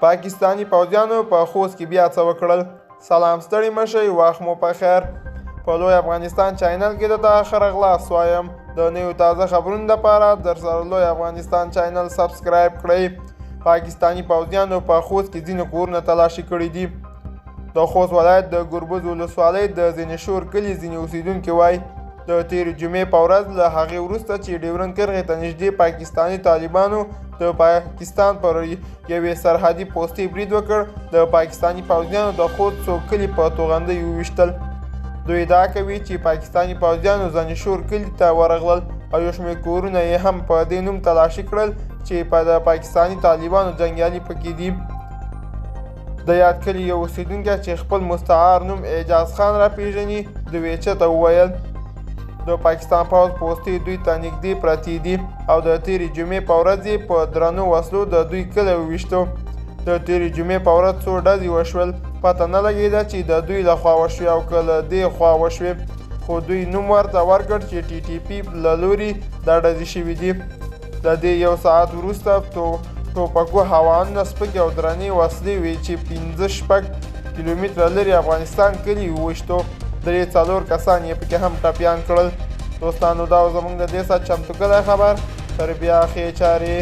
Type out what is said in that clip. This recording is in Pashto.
پاکستاني پوځیانو په خوست کې بیا څه وکړل؟ سلام، ستړي مشئ، وخت مو په خیر. په لوی افغانستان چینل کې درته ښه راغلاست وایم. د نویو تازه خبرونو لپاره در سره لوی افغانستان چینل سبسکرایب کړئ. پاکستاني پوځیانو په خوست کې ځینو کورونه تلاشي کړي دي. د خوست ولایت د ګربز ولسوالۍ د ځینې کلي ځینې اوسېدونکي وایي، د تېرې جمعې په ورځ له هغې وروسته چې ډیورنډ کرښې ته نږدې پاکستاني طالبانو د پاکستان پر یوې سرحدي پوستې برید وکړ، د پاکستاني پوځیانو د خوست څو کلي په توغندیو وویشتل. دوی ادعا کوي چې پاکستاني پوځیانو زنشور کلي ته ورغلل او یو شمېر کورونه یې هم په دې نوم تلاشي کړل چې په د پاکستاني طالبانو جنګیالي پکې دي. د یاد کلي یو اوسېدونکی چې خپل مستعار نوم اعجاز خان راپېژني، دویچه ته وویل، د پاکستان پوځ پوستې دوی ته نږدې پرتې دي او د تېرې جمعې په ورځ یې په درنو وسلو د دوی کلی وویشتو. د تېرې جمعې په ورځ څو ډزې وشول، پته نه لګېده چې د دوی له خوا وشوې او که له دې خوا وشوې، خو دوی نوم ورته ورکړ چې ټي ټي پي له لوري دا ډزې شوې دي. له دې یو ساعت وروسته ټوپکو هاوانونه، سپکې او درنې وسلې وې چې 5-6 کیلومتره لرې افغانستان کلي وویشتو. 3-4 کسان یې پکې هم ټپیان کړل. دوستانو، دا زموږ د دې ساعت چمتو کړی خبر. تر بیا ښې چارې.